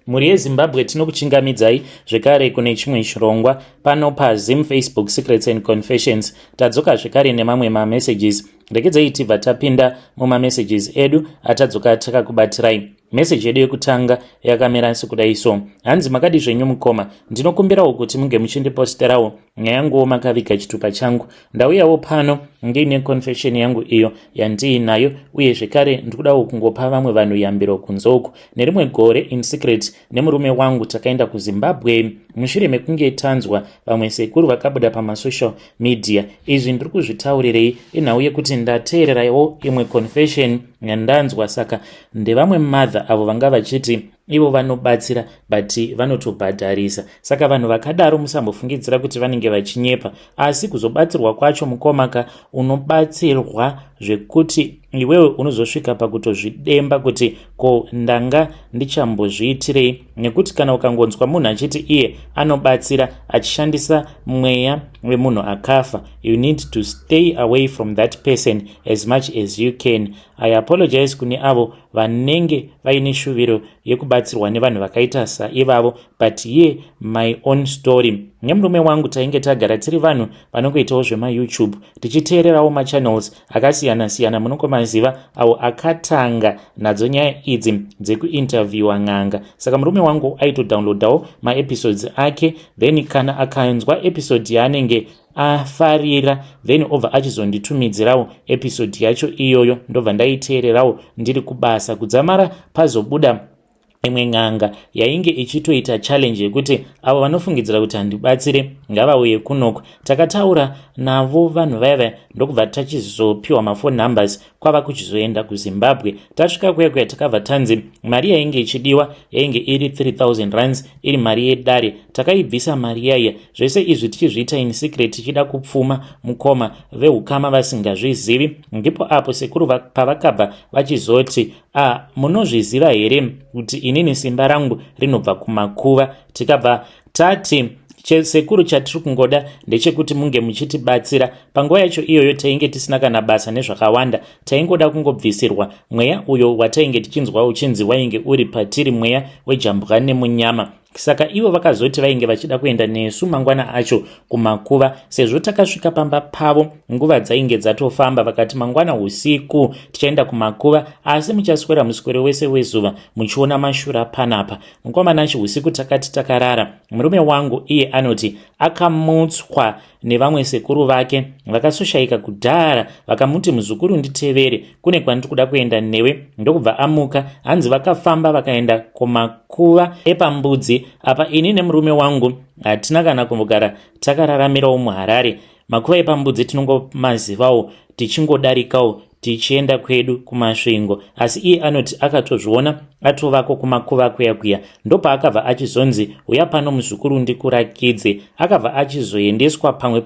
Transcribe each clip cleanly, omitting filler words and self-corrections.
Mhuri yeZimbabwe, tinokuchingamidzai zvekare kune chimwe chirongwa pano paZim Facebook Secrets and Confessions. Tadzoka zvekare nemamwe mamessages. Regedzei tibva tapinda mumamessages edu atadzoka takakubatirai. Meseji yedu yekutanga yakamira sekudai so. Hanzi, "Makadi zvenyu mukoma? Ndinokumbirawo kuti munge muchindiposterawo nyaya yanguwo makaviga chitupa changu. Ndauyawo pano ndiine confession yangu iyo yandiinayo, uye zvekare ndikudawo kungopa vamwe vanhu yambiro kunze uku. Nerimwe gore, in secret nemurume wangu takaenda kuZimbabwe mushure mekunge tanzwa vamwe sekuru vakabuda pamasocial media. Izvi ndiri kuzvitaurirei inhau yekuti ndateererawo imwe confession yandanzwa. Saka ndevamwe mother avo vanga vachiti ivo vanobatsira but vanotobhadharisa. Saka vanhu vakadaro musambofungidzira kuti vanenge vachinyepa. Asi kuzobatsirwa kwacho, mukomaka, unobatsirwa zvekuti iwewe unozosvika pakutozvidemba kuti ko ndanga ndichambozviitirei, nekuti kana ukangonzwa munhu achiti iye anobatsira achishandisa mweya wemunhu akafa, you need to stay away from that person as much as you can. I apologize kune avo vanenge vaine shuviro yekubatsirwa nevanhu vakaita saivavo, but ye my own story. Nemurume wangu tainge tagara tiri vanhu vanongoitawo zvemaYouTube, tichiteererawo machannels akasiyana-siyana, munongomaziva, avo akatanga nadzo nyaya idzi dzekuinterviewa n'anga. Saka murume wangu aitodownloadawo maepisodes ake, then kana akanzwa episode yaanenge afarira, then obva achizonditumidzirawo episode yacho iyoyo, ndobva ndaiteererawo ndiri kubasa, kudzamara pazobuda imwe n'anga yainge ichitoita challenge yekuti avo vanofungidzira kuti handibatsire ngavauye kunoko. Takataura navo vanhu vaya vaya, ndokubva tachizopiwa mafone numbers, kwava kuchizoenda kuZimbabwe. Tasvika kuya kuya, takabva tanzi mari yainge ichidiwa yainge iri 3000 rands, iri mari yedare. Takaibvisa mari yaiya. Zvese izvi tichizviita in secret, tichida kupfuma, mukoma, veukama vasingazvizivi. Ndipo apo sekuru pavakabva vachizoti, 'A, munozviziva here kuti inini simba rangu rinobva kumakuva?' Tikabva tati, 'Sekuru, chatiri kungoda ndechekuti munge muchitibatsira.' Panguva yacho iyoyo tainge tisina kana basa nezvakawanda, taingoda kungobvisirwa mweya uyo watainge tichinzwa uchinzi wainge uri patiri, mweya wejambwa nemunyama. Saka ivo vakazoti vainge vachida kuenda nesu mangwana acho kumakuva. Sezvo takasvika pamba pavo nguva dzainge dzatofamba, vakati, 'Mangwana usiku tichaenda kumakuva, asi muchaswera muswero wese wezuva muchiona mashura panapa.' Mukomanachi, usiku takati takarara, murume wangu iye anoti akamutswa nevamwe sekuru vake vakasoshayika kudhara, vakamuti, 'Muzukuru, nditevere, kune kwandiri kuda kuenda newe.' Ndokubva amuka. Hanzi vakafamba vakaenda kumakuva epaMbudzi. Apa ini nemurume wangu hatina kana kumbogara takararamirawo muHarare. Makuva epaMbudzi tinongomazivawo tichingodarikawo tichienda kwedu kuMasvingo. Asi iye anoti akatozviona atovako kumakuva kuya kuya. Ndopaakabva achizonzi, 'Uya pano muzukuru, ndikurakidze.' Akabva achizoendeswa pamwe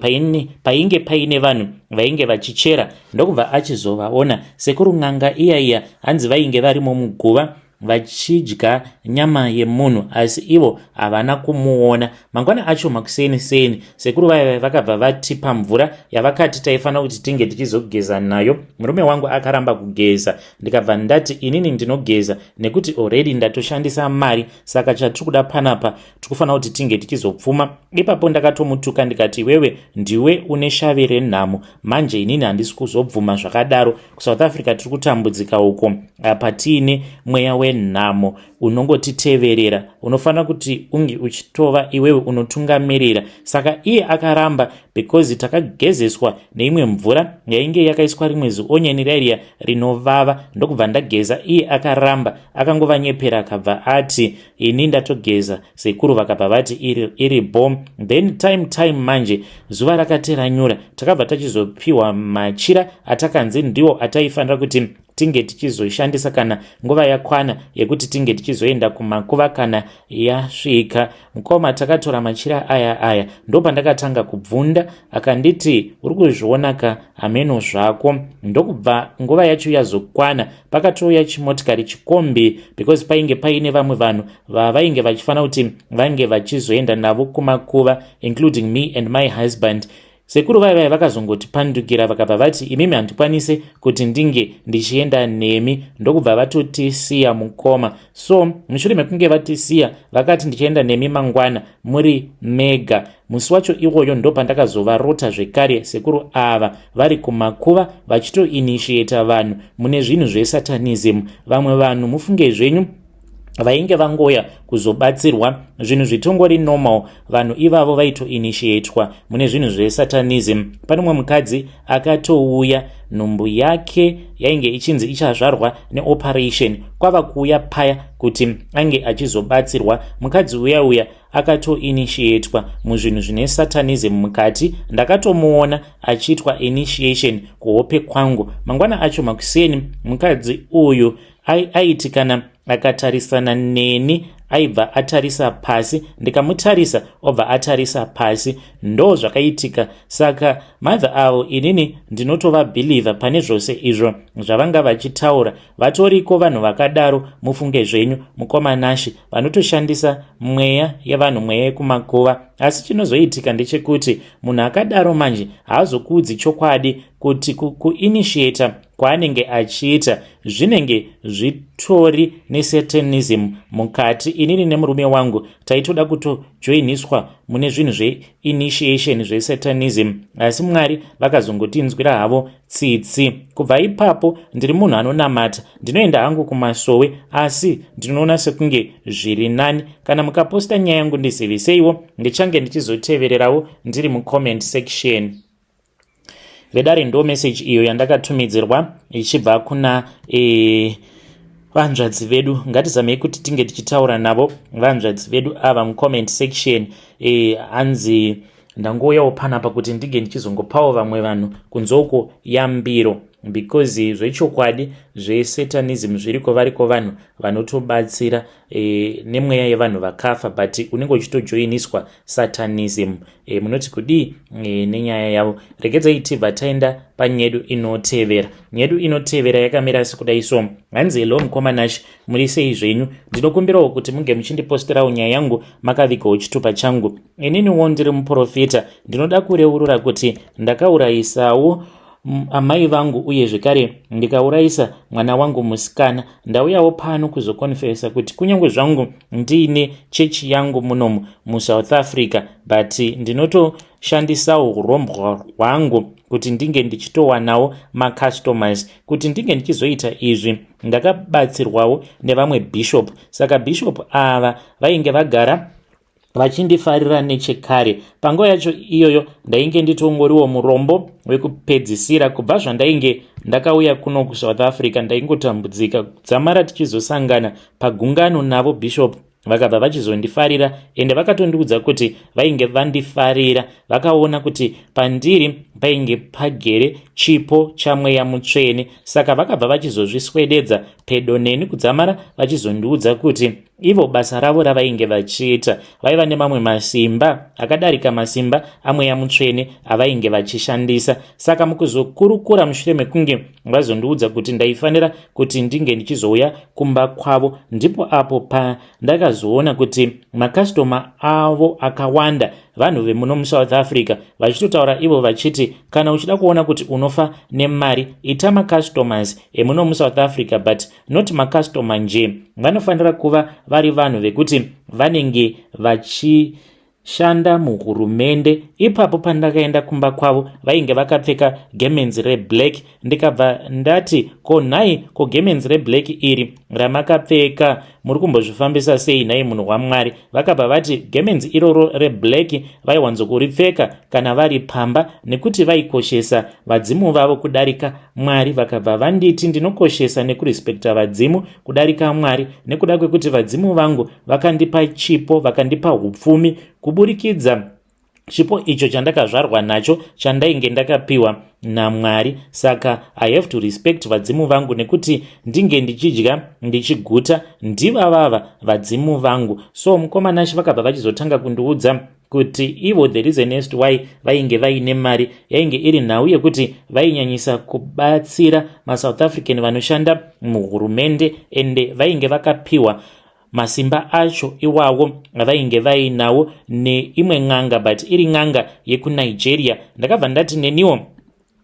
painge paine vanhu vainge vachichera, ndokubva achizovaona sekuru n'anga iya iya. Hanzi vainge varimo muguva vachidya nyama yemunhu, asi ivo havana kumuona. Mangwana acho makuseni seni, sekuru vaya vakabva vatipa mvura yavakati taifanira kuti tinge tichizogeza nayo. Murume wangu akaramba kugeza, ndikabva ndati inini ndinogeza nekuti already ndatoshandisa mari, saka chatiri kuda panapa tikufanira kuti tinge tichizopfuma. Ipapo ndakatomutuka ndikati, 'Iwewe ndiwe une shavi renhamo manje, inini handisi kuzobvuma zvakadaro. KuSouth Africa tiri kutambudzika uko, apa tiine mweya wenhamo unongotiteverera. Unofanira kuti unge uchitova iwewe unotungamirira.' Saka iye akaramba, because takagezeswa neimwe mvura yainge yakaiswa rimwe zionyeni rairiya rinovava, ndokubva ndageza. Iye akaramba, akangovanyepera, akabva ati, 'Ini ndatogeza.' Sekuru vakabva vati iri bom. Then time time manje zuva rakati ranyura, takabva tachizopiwa machira atakanzi ndiwo ataifanira kuti tinge tichizoshandisa kana nguva yakwana yekuti tinge tichizoenda kumakuva kana yasvika. Mukoma, takatora machira aya aya, ndopandakatanga kubvunda. Akanditi, 'Uri kuzvionaka, hameno zvako.' Ndokubva nguva yacho yazokwana, pakatouya chimotikari chikombi, because painge paine vamwe vanhu vavainge vachifanira kuti vange vachizoenda navo kumakuva, including me and my husband. Sekuru vaya vaya vakazongotipandukira, vakabva vati, "Imimi handikwanise kuti ndinge ndichienda nemi," ndokubva vatotisiya, mukoma. So mushure mekunge vatisiya, vakati, "Ndichienda nemi mangwana muri mega." Musi wacho iwoyo ndo pandakazovarota zvekare sekuru ava vari kumakuva, vachitoinitiata vanhu mune zvinhu zvesatanism. Vamwe vanhu, mufunge zvenyu, vainge vangoya kuzobatsirwa zvinhu zvitongori normal, vanhu ivavo vaitoinitiatwa mune zvinhu zvesatanism. Pane mumwe mukadzi akatouya, nhumbu yake yainge ichinzi ichazvarwa neoperation. Kwava kuuya paya kuti ange achizobatsirwa, mukadzi uya uya akatoinitiatwa muzvinhu zvine satanism mukati. Ndakatomuona achiitwa initiation kuhope kwangu. Mangwana acho makuseni, mukadzi uyu aiti kana akatarisana neni, aibva atarisa pasi, ndikamutarisa obva atarisa pasi. Ndo zvakaitika. Saka mother avo, inini ndinotovabhilivha pane zvose izvo zvavanga vachitaura. Vatoriko vanhu vakadaro, mufunge zvenyu, mukoma Nashi, vanotoshandisa mweya yevanhu, mweya yekumakuva. Asi chinozoitika ndechekuti munhu akadaro manje haazokuudzi chokwadi kuti kuinitiata kwaanenge achiita zvinenge zvitori nesatanism mukati. Inini nemurume wangu taitoda kutojoiniswa mune zvinhu zveinitiation zvesatanism, asi Mwari vakazongotinzwira havo tsitsi. Kubva ipapo ndiri munhu anonamata, ndinoenda hangu kumasowe, asi ndinoona sekunge zviri nani kana mukaposta nyaya yangu, ndiziviseiwo, ndichange ndichizotevererawo ndiri mucomment section. Vedare, ndo message iyo yandakatumidzirwa ichibva kuna vanzvadzi vedu. Ngatizamei kuti tinge tichitaura navo vanzvadzi vedu ava mucomment section. Hanzi ndangouyawo panapa kuti ndinge ndichizongopawo vamwe vanhu kunzoko yambiro, because zvechokwadi zvesatanism zviriko. Variko vanhu vanotobatsira nemweya yevanhu vakafa, but unenge uchitojoiniswa satanism. Munoti kudii nenyaya yavo? Regedzai tibva taenda panyedu inotevera. Nyedu inotevera yakamira sekudai so. Hanzi, "Hello mukoma Nash, muri sei zvenyu? Ndinokumbirawo kuti munge muchindiposterawo nyaya yangu makavigawo chitupa changu. Ininiwo ndiri muprofita. Ndinoda kureurura kuti ndakaurayisawo amai vangu uye zvekare ndikaurayisa mwana wangu musikana. Ndauyawo pano kuzokonfesa kuti kunyange zvangu ndiine chechi yangu munomu muSouth Africa, but ndinotoshandisawo urombwa hwangu kuti ndinge ndichitowanawo macustomers. Kuti ndinge ndichizoita izvi, ndakabatsirwawo nevamwe bishop. Saka bishop ava vainge vagara vachindifarira nechekare. Panguva yacho iyoyo ndainge nditongoriwo murombo wekupedzisira. Kubva zvandainge ndakauya kuno kuSouth Africa, ndaingotambudzika. Dzamara tichizosangana pagungano navo bishop, vakabva vachizondifarira, ende vakatondiudza kuti vainge vandifarira, vakaona kuti pandiri painge pagere chipo chamweya mutsvene. Saka vakabva vachizozviswededza pedo neni, kudzamara vachizondiudza kuti ivo basa ravo ravainge vachiita, vaiva nemamwe masimba akadarika masimba amweya mutsvene avainge vachishandisa. Saka mukuzokurukura, mushure mekunge vazondiudza kuti ndaifanira kuti ndinge ndichizouya kumba kwavo, ndipo apo pandakazoona kuti makastoma avo akawanda vanhu vemuno muSouth Africa, vachitotaura ivo vachiti, 'Kana uchida kuona kuti unofa nemari, ita macustomers emuno muSouth Africa, but not macustoma nje, vanofanira kuva vari vanhu vekuti vanenge vachishanda muhurumende.' Ipapo pandakaenda kumba kwavo, vainge vakapfeka gemenzi reblack. Ndikabva ndati, 'Ko nhai, ko gemenzi reblack iri ramakapfeka, muri kumbozvifambisa sei nhai munhu waMwari?' Vakabva vati gemenzi iroro reblack vaiwanzokuripfeka kana vari pamba, nekuti vaikoshesa vadzimu vavo kudarika Mwari. Vakabva vanditi, 'Ndinokoshesa nekurespekta vadzimu kudarika Mwari, nekuda kwekuti vadzimu vangu vakandipa chipo, vakandipa upfumi kuburikidza chipo icho chandakazvarwa nacho, chandainge ndakapiwa naMwari. Saka I have to respect vadzimu vangu, nekuti ndinge ndichidya ndichiguta ndivavava vadzimu vangu.' So mukoma Nashi, vakabva vachizotanga kundiudza kuti ivo the reason as to why vainge vaine mari yainge iri nhau yekuti vainyanyisa kubatsira maSouth African vanoshanda muhurumende, ende vainge vakapiwa Masimba acho iwawo avainge vainawo neimwe n'anga, but iri n'anga yekuNigeria. Ndakabva ndati neniwo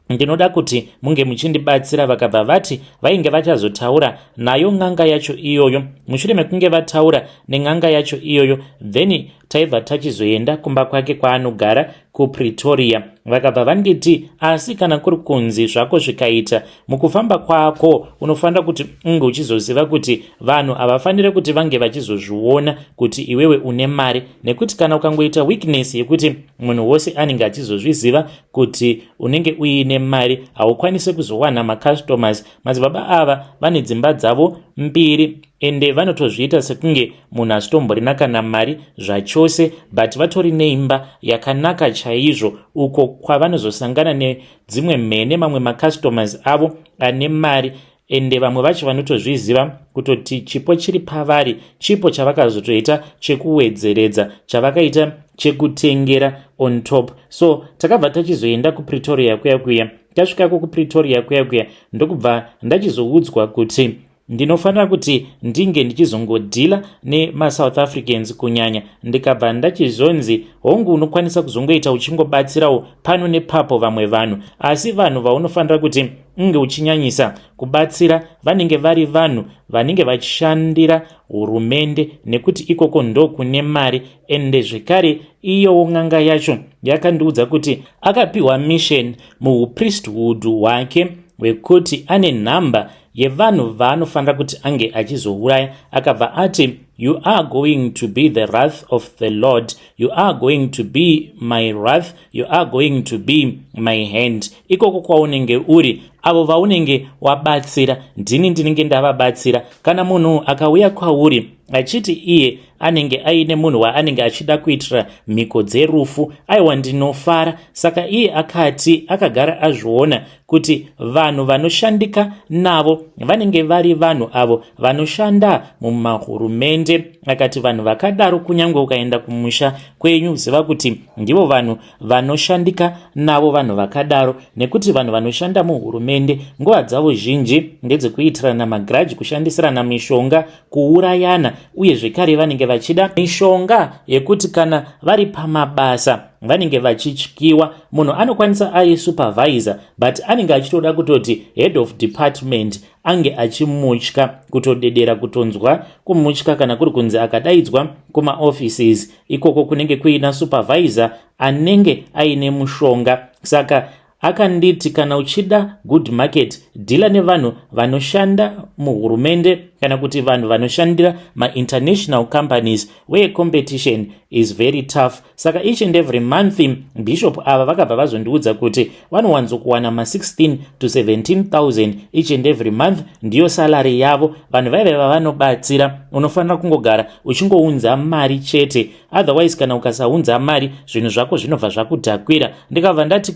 ndinoda kuti munge muchindibatsira. Vakabva vati vainge vachazotaura nayo n'anga yacho iyoyo. Mushure mekunge vataura nen'anga yacho iyoyo, then taibva tachizoenda kumba kwake kwaanogara kuPretoria. Vakabva vanditi, asi kana kuri kunzi zvako zvikaita mukufamba kwako, unofanira kuti unge uchizoziva kuti vanhu havafaniri kuti vange vachizozviona kuti iwewe une mari, nekuti kana ukangoita weakness yekuti munhu wose anenge achizozviziva kuti unenge uine mari, haukwanisi kuzowana macustomers. Madzibaba ava vane dzimba dzavo mbiri, ende vanotozviita sekunge munhu asitomborina kana mari zvachose, but vatori neimba yakanaka chaizvo, uko kwavanozosangana nedzimwe mhene, mamwe macustomers avo ane mari. Ende vamwe vacho vanotozviziva kutoti chipo chiri pavari, chipo chavakazotoita chekuwedzeredza, chavakaita chekutengera on top. So takabva tachizoenda kuPretoria kuya kuya. Tasvikako kuPretoria kuya kuya, ndokubva ndachizoudzwa kuti ndinofanira kuti ndinge ndichizongodhila nemaSouth Africans kunyanya. Ndikabva ndachizonzi, hongu, unokwanisa kuzongoita uchingobatsirawo pano nepapo vamwe vanhu, asi vanhu vaunofanira kuti unge uchinyanyisa kubatsira vanenge vari vanhu vanenge vachishandira hurumende, nekuti ikoko ndo kune mari. Ende zvekare iyowo n'anga yacho yakandiudza kuti akapiwa mission muupriesthood hwake hwekuti ane nhamba yevanhu vaanofanira kuti ange achizouraya. Akabva ati, "You are going to be the wrath of the Lord, you are going to be my wrath, you are going to be my hand. Ikoko kwaunenge uri, avo vaunenge wabatsira, ndini ndinenge ndavabatsira. Kana munhu akauya kwauri achiti iye anenge aine munhu waanenge achida kuitira mhiko dzerufu, aiwa, ndinofara." Saka iye akati akagara azviona kuti vanhu vanoshandika navo vanenge vari vanhu avo vanoshanda mumahurumende. Akati vanhu vakadaro, kunyange ukaenda kumusha kwenyu, ziva kuti ndivo vanhu vanoshandika navo, vanhu vakadaro, nekuti vanhu vanoshanda muhurumende nguva dzavo zhinji ndedzekuitirana magrudge, kushandisirana mishonga, kuurayana, uye zvekare vanenge vachida mishonga yekuti kana vari pamabasa vanenge vachityiwa. Munhu anokwanisa ari supervisor, but anenge achitoda kutoti head of department ange achimutya, kutodedera, kutonzwa kumutya kana kuri kunzi akadaidzwa kumaoffices ikoko kunenge kuina supervisor anenge aine mushonga. Saka akanditi, kana uchida good market, dhila nevanhu vanoshanda muhurumende kana kuti vanhu vanoshandira mainternational companies where competition is very tough. Saka each and every month bishop ava vakabva vazondiudza kuti vanowanzokuwana ma16 to 17,000 each and every month, ndiyo salary yavo. Vanhu vaive vavanobatsira, unofanira kungogara uchingounza mari chete, otherwise kana ukasaunza mari, zvinhu zvako zvinobva zvakudhakwira. Ndikabva ndati,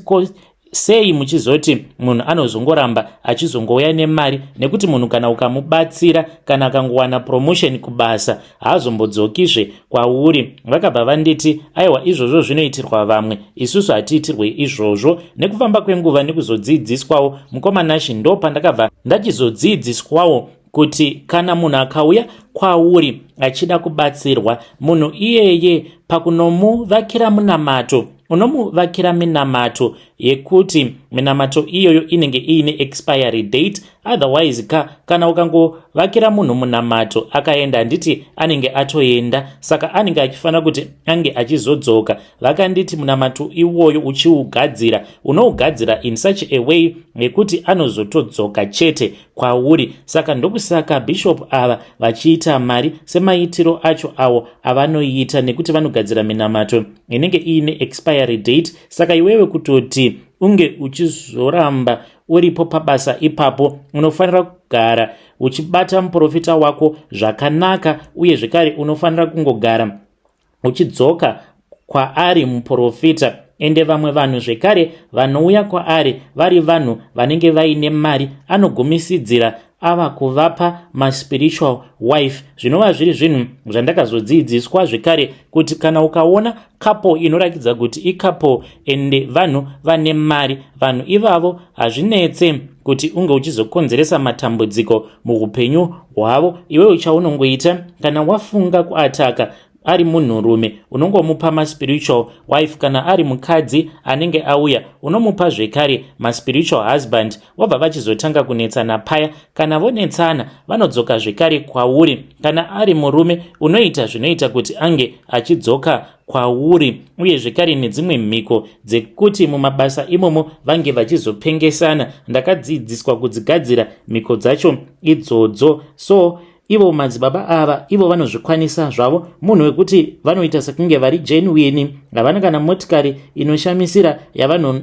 sei muchizoti munhu anozongoramba achizongouya nemari? Nekuti munhu kana ukamubatsira, kana akangowana promotion kubasa, haazombodzokizve kwauri. Vakabva vanditi, aiwa, izvozvo zvinoitirwa vamwe, isusu hatiitirwe izvozvo. Nekufamba kwenguva nekuzodzidziswawo, mukoma Nashi, ndo pandakabva ndachizodzidziswawo kuti kana munhu akauya kwauri achida kubatsirwa, munhu iyeye pakunomuvakira munamato, unomuvakira minamato yekuti minamato iyoyo inenge iine expiry date. Otherwise ka, kana ukangovakira munhu munamato akaenda, handiti anenge atoenda? Saka anenge achifanira kuti ange achizodzoka. Vakanditi munamato iwoyo uchiugadzira, unougadzira in such a way yekuti anozotodzoka chete kwauri. Saka ndokusaka bishop ava vachiita mari semaitiro acho awo avanoita, nekuti vanogadzira minamato inenge iine expiry date. Saka iwewe kutoti unge uchizoramba uripo pabasa ipapo, unofanira kugara uchibata muprofita wako zvakanaka, uye zvekare unofanira kungogara uchidzoka kwaari muprofita. Ende vamwe vanhu zvekare vanouya kwaari vari vanhu vanenge vaine mari, anogumisidzira ava kuvapa maspiritual wife, zvinova zviri zvinhu zvandakazodzidziswa zvekare kuti kana ukaona couple inoratidza kuti icouple ende vanhu vane mari, vanhu ivavo hazvinetse. Kuti unge uchizokonzeresa matambudziko muupenyu hwavo. Iwewe chaunongoita kana wafunga kuataka, ari munhurume unongomupa maspiritual wife, kana ari mukadzi anenge auya unomupa zvekare maspiritual husband. Wabva vachizotanga kunetsana paya. Kana vonetsana, vanodzoka zvekare kwauri. Kana ari murume, unoita zvinoita kuti ange achidzoka kwauri, uye zvekare nedzimwe mhiko dzekuti mumabasa imomo vange vachizopengesana. Ndakadzidziswa kudzigadzira mhiko dzacho idzodzo. So ivo madzibaba ava, ivo vanozvikwanisa zvavo. Munhu wekuti vanoita sekunge vari genuine, havana kana motikari inoshamisira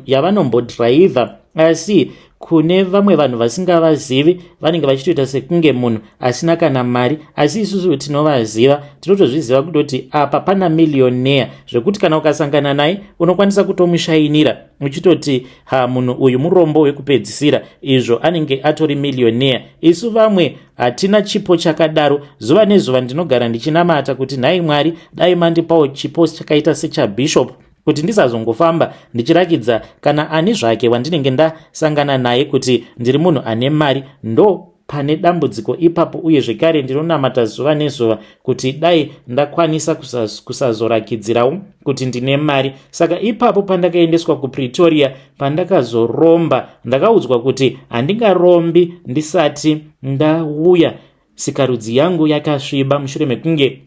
yavanombodhiraivha, asi kune vamwe vanhu vasingavazivi vanenge vachitoita sekunge munhu asina kana mari. Asi isusu tinovaziva, tinotozviziva kutoti apa pana millionaire, zvekuti kana ukasangana naye unokwanisa kutomushayinira uchitoti, "Ha, munhu uyu murombo wekupedzisira," izvo anenge atori millionaire. Isu vamwe hatina chipo chakadaro. Zuva nezuva ndinogara ndichinamata kuti, "Nhai Mwari, dai mandipawo chipo chakaita sechabishop, kuti ndisazongofamba ndichirakidza kana ani zvake wandinenge ndasangana naye kuti ndiri munhu ane mari." Ndo pane dambudziko ipapo. Uye zvekare ndinonamata zuva nezuva kuti dai ndakwanisa kusazorakidzirawo kuti ndine mari. Saka ipapo pandakaendeswa kuPretoria, pandakazoromba, ndakaudzwa kuti handingarombi ndisati ndauya sikarudzi yangu yakasviba mushure mekunge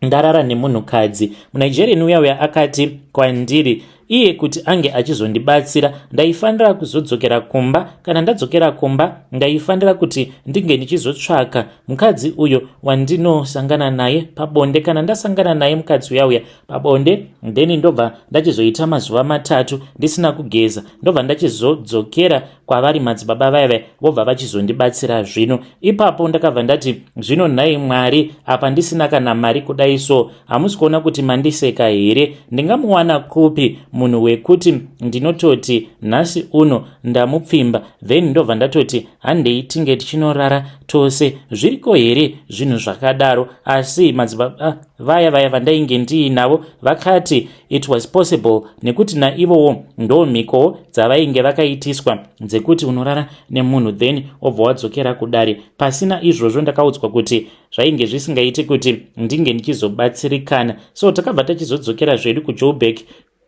ndarara nemunhukadzi muNigerian uya. Uya akati kwandiri iye kuti ange achizondibatsira, ndaifanira kuzodzokera kumba. Kana ndadzokera kumba, ndaifanira kuti ndinge ndichizotsvaka mukadzi uyo wandinosangana naye pabonde. Kana ndasangana naye mukadzi uya uya pabonde, then ndobva ndachizoita mazuva 3 ndisina kugeza, ndobva ndachizodzokera kwavari madzibaba vaya vaya, vobva vachizondibatsira. Zvino ipapo ndakabva ndati, "Zvino nhai Mwari, apa ndisina kana mari kudai, so hamusi kuona kuti mandiseka here? Ndingamuwana kupi munhu wekuti ndinototi nhasi uno ndamupfimba, then ndobva ndatoti handei tinge tichinorara tose? Zviriko here zvinhu zvakadaro?" Asi madzibaba vaya vaya vandainge ndiinavo vakati it was possible, nekuti naivowo ndo mhikowo dzavainge vakaitiswa dzekuti unorara nemunhu, then wobva wadzokera kudare. Pasina izvozvo, ndakaudzwa kuti zvainge zvisingaiti kuti ndinge ndichizobatsirikana. So takabva tachizodzokera zvedu kuJoburg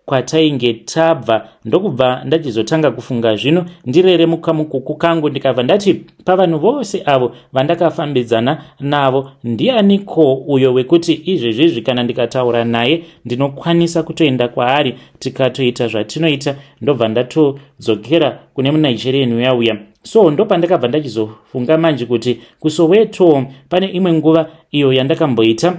kwatainge tabva, ndokubva ndachizotanga kufunga zvino ndirere mukamukuku kangu. Ndikabva ndati, pavanhu vose avo vandakafambidzana navo, ndianiko uyo wekuti izvezvizvi kana ndikataura naye ndinokwanisa kutoenda kwaari, tikatoita zvatinoita, ndobva ndatodzokera kune muNigerian uya uya? So ndopandakabva ndachizofunga manje kuti kuSoweto pane imwe nguva iyo yandakamboita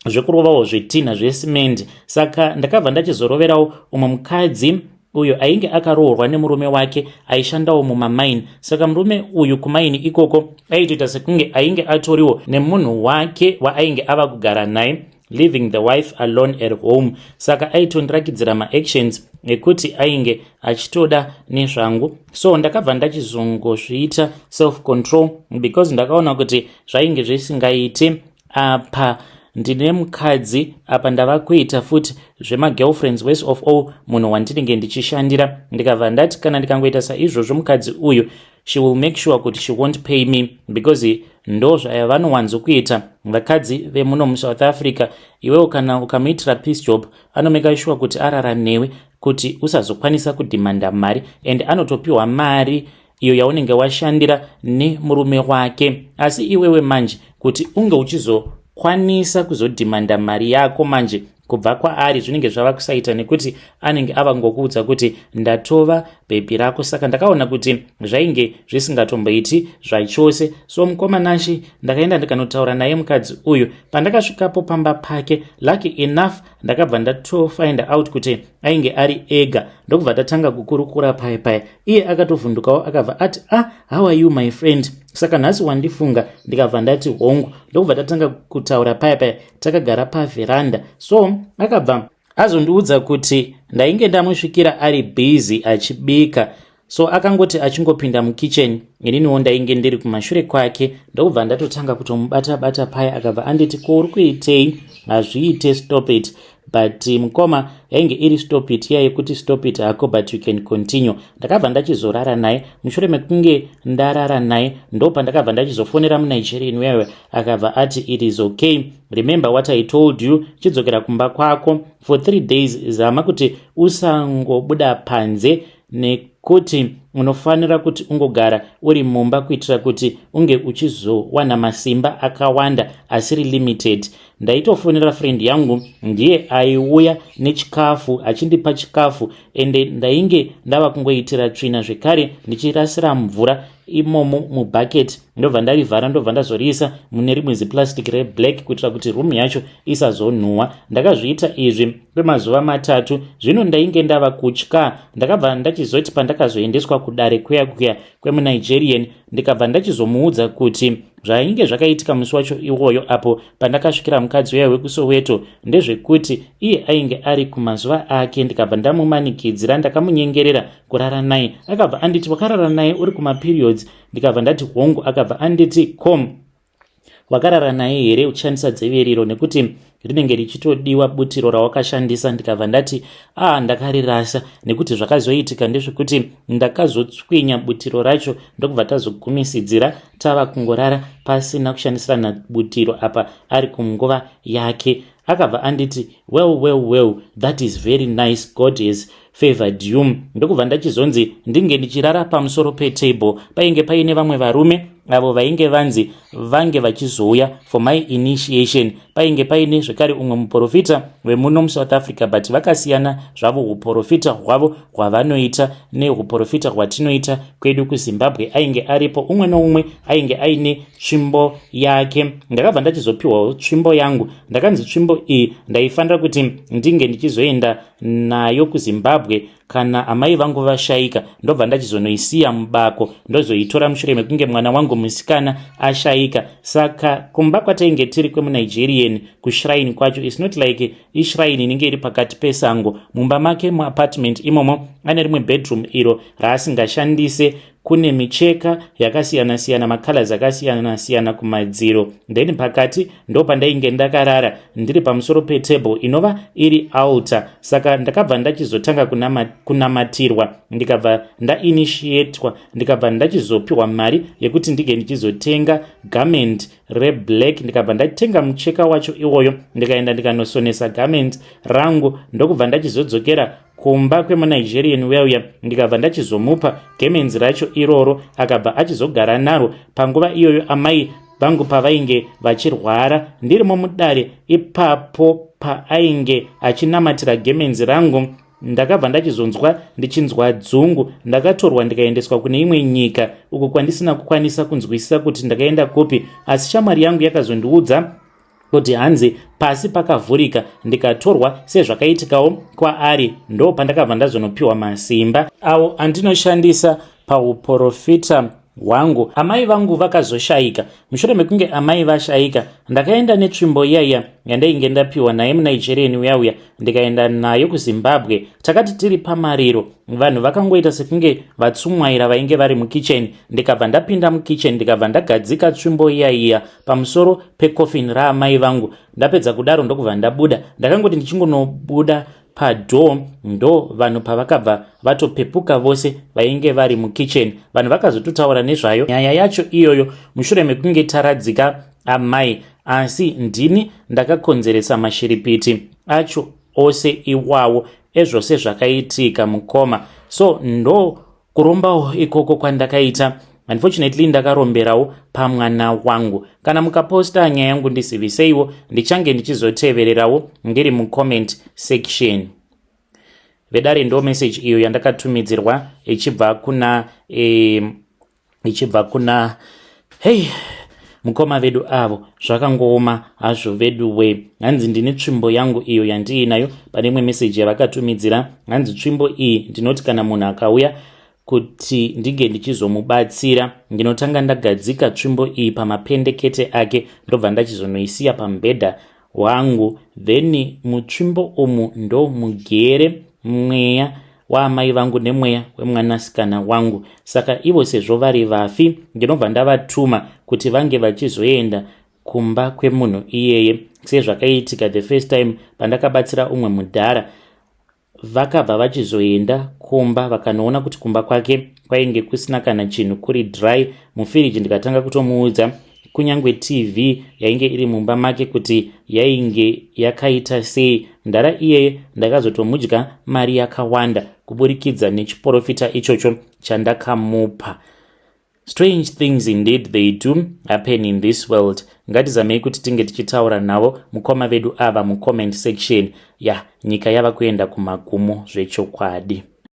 zvekurovawo zvitinha zvesimendi. Saka ndakabva ndachizoroverawo umwe mukadzi uyo ainge akaroorwa nemurume wake aishandawo mumamaini. Saka murume uyu kumaini ikoko aitoita sekunge ainge atoriwo nemunhu wake waainge ava kugara naye, leaving the wife alone at home. Saka aitondirakidzira maactions ekuti ainge achitoda nezvangu. So ndakabva ndachizongozviita self control, because ndakaona kuti zvainge zvisingaiti. Apa ndine mukadzi, apa ndava kuita futi zvemagirlfriends, worst of all munhu wandinenge ndichishandira. Ndikabva ndati kana ndikangoita saizvozvo, mukadzi uyu, she will make sure kuti she won't pay me, because ndo zvavanowanzokuita vakadzi vemuno muSouth Africa. Iwewo kana ukamuitira piece job, anomeka sure kuti arara newe kuti usazokwanisa kudhimanda mari, and anotopiwa mari iyo yaunenge washandira nemurume wake. Asi iwewe manje kuti unge uchizokwanisa kuzodhimanda mari yako manje kubva kwaari, zvinenge zvava kusaita, nekuti anenge ava ngokuudza kuti ndatova bhebhi rako. Saka ndakaona kuti zvainge zvisingatomboiti zvachose. So mukomanashi, ndakaenda ndikanotaura naye mukadzi uyu. Pandakasvikapo pamba pake, lucky enough ndakabva ndatofind out kuti ainge ari ega, ndokubva tatanga kukurukura paya paya. Iye akatovhundukawo, akabva ati, "Ah, how are you, my friend? Saka nhasi wandifunga?" Ndikabva ndati, "Hongu." Ndokubva tatanga kutaura paya paya takagara pavheranda. So akabva azondiudza kuti ndainge ndamusvikira ari busy achibika. So akangoti achingopinda mukicheni, ininiwo ndainge ndiri kumashure kwake, ndokubva ndatotanga kutomubata bata paya. Akabva anditi, "Ko uri kuitei? Hazviite, stop it." But mukoma, yainge iri stop it iya yekuti stop it hako, but you can continue. Ndakabva ndachizorara naye. Mushure mekunge ndarara naye, ndo pandakabva ndachizofonera muNigerian uyayo. Akabva ati, "It is okay. Remember what I told you. Chidzokera kumba kwako for 3 days. Zama kuti usangobuda panze, nekuti unofanira kuti ungogara uri mumba kuitira kuti unge uchizowana masimba akawanda asiri limited." Ndaitofonera friend yangu, ndiye aiuya nechikafu, achindipa chikafu. Ende ndainge ndava kungoitira tsvina zvekare, ndichirasira mvura imomo mubhaketi, ndobva ndarivhara, ndobva ndazoriisa mune rimwe ziplastic reblack kuitira kuti room yacho isazonhuhwa. Ndakazviita izvi kwemazuva 3. Zvino ndainge ndava kutya. Ndakabva ndachizoti pandakazoendeswa kudare kuya kuya kwemuNigerian, ndikabva ndachizomuudza kuti zvainge zvakaitika musi wacho iwoyo apo pandakasvikira mukadzi uya wekuSoweto ndezvekuti iye ainge ari kumazuva ake. Ndikabva ndamumanikidzira, ndakamunyengerera kurara naye. Akabva anditi, "Wakarara naye uri kumaperiods?" Ndikabva ndati, "Hongu." Akabva anditi, "Com wakarara naye here uchishandisa dzeveriro, nekuti rinenge richitodiwa butiro rawakashandisa?" Ndikabva ndati, "A, ah, ndakarirasa, nekuti zvakazoitika ndezvekuti ndakazotswinya butiro racho, ndokubva tazogumisidzira tava kungorara pasina kushandisirana butiro, apa ari kunguva yake." Akabva anditi, "Well, well, well, that is very nice. God has favored you." Ndokubva ndachizonzi ndinge ndichirara pamusoro petable. Painge paine vamwe varume avo vainge vanzi vange vachizouya for my initiation. Painge paine zvekare umwe muprofita wemuno muSouth Africa, but vakasiyana zvavo uprofita hwavo hwavanoita neuprofita hwatinoita kwedu kuZimbabwe. Ainge aripo, umwe noumwe ainge aine tsvimbo yake. Ndakabva ndachizopiwawo tsvimbo yangu. Ndakanzi tsvimbo iyi ndaifanira kuti ndinge ndichizoenda nayo kuZimbabwe kana amai vangu vashayika, ndobva ndachizonoisiya mubako, ndozoitora mushure mekunge mwana wangu musikana ashayika. Saka kumba kwatainge tiri kwemuNigerian, kushrine kwacho, is not like ishrine inenge iri pakati pesango. Mumba make muapartment imomo ane rimwe bedroom iro raasingashandise. Kune micheka yakasiyana-siyana, macolors akasiyana-siyana kumadziro. Then pakati ndo pandainge ndakarara ndiri pamusoro petable inova iri altar. Saka ndakabva ndachizotanga kunamatirwa, ndikabva ndainitiatwa, ndikabva ndachizopiwa mari yekuti ndinge ndichizotenga garment reblack. Ndikabva ndatenga mucheka wacho iwoyo, ndikaenda ndikanosonesa garment rangu, ndokubva ndachizodzokera kumba kwemuNigerian uya uya, ndikabva ndachizomupa gemenzi racho iroro. Akabva achizogara naro panguva iyoyo amai vangu pavainge vachirwara. Ndirimo mudare ipapo paainge achinamatira gemenzi rangu, ndakabva ndachizonzwa ndichinzwa dzungu. Ndakatorwa ndikaendeswa kune imwe nyika uko kwandisina kukwanisa kunzwisisa kuti ndakaenda kupi, asi shamwari yangu yakazondiudza kuti hanzi pasi pakavhurika, ndikatorwa sezvakaitikawo kwaari. Ndo pandakabva ndazonopiwa masimba awo andinoshandisa pauprofita hwangu. Amai vangu vakazoshayika. Mushure mekunge amai vashayika, ndakaenda netsvimbo iyaiya yandainge ndapiwa naye muNigerian uya uya, ndikaenda nayo kuZimbabwe. Takati tiri pamariro, vanhu vakangoita sekunge vatsumwaira vainge vari mukicheni. Ndikabva ndapinda mukicheni, ndikabva ndagadzika tsvimbo iyaiya pamusoro pecoffin raamai vangu. Ndapedza kudaro, ndokubva ndabuda. Ndakangoti ndichingonobuda padoor, ndo vanhu pavakabva vatopepuka vose vainge vari mukicheni. Vanhu vakazototaura nezvayo nyaya yacho iyoyo mushure mekunge taradzika amai, asi ndini ndakakonzeresa mashiripiti acho ose iwawo ezvose zvakaitika, mukoma. So ndo kurombawo ikoko kwandakaita. Unfortunately, ndakaromberawo pamwana wangu. Kana mukaposta nyaya yangu, ndiziviseiwo, ndichange ndichizotevererawo ndiri mucomment section. Vedare, ndo message iyo yandakatumidzirwa ichibva kuna hei mukoma vedu avo. Zvakangooma hazvo vedu we. Hanzi, "Ndine tsvimbo yangu iyo yandiinayo." Pane imwe meseji yavakatumidzira, hanzi, "Tsvimbo iyi ndinoti kana munhu akauya kuti ndinge ndichizomubatsira, ndinotanga ndagadzika tsvimbo iyi pamapendekete ake, ndobva ndachizonoisiya pamubhedha wangu. Then mutsvimbo umu ndo mugere mweya waamai vangu nemweya wemwanasikana wangu. Saka ivo sezvo vari vafi, ndinobva ndavatuma kuti vange vachizoenda kumba kwemunhu iyeye. Sezvakaitika the first time pandakabatsira umwe mudhara, vakabva vachizoenda kumba, vakanoona kuti kumba kwake kwainge kusina kana chinhu, kuri dry mufiriji. Ndikatanga kutomuudza kunyange TV yainge iri mumba make kuti yainge yakaita sei. Mudhara iyeye ndakazotomudya mari yakawanda kuburikidza nechiprofita ichocho chandakamupa. Strange things indeed, they do happen in this world. Ngatizamei kuti tinge tichitaura navo mukoma vedu ava mucomment section. Ya, nyika yava kuenda kumagumo zvechokwadi.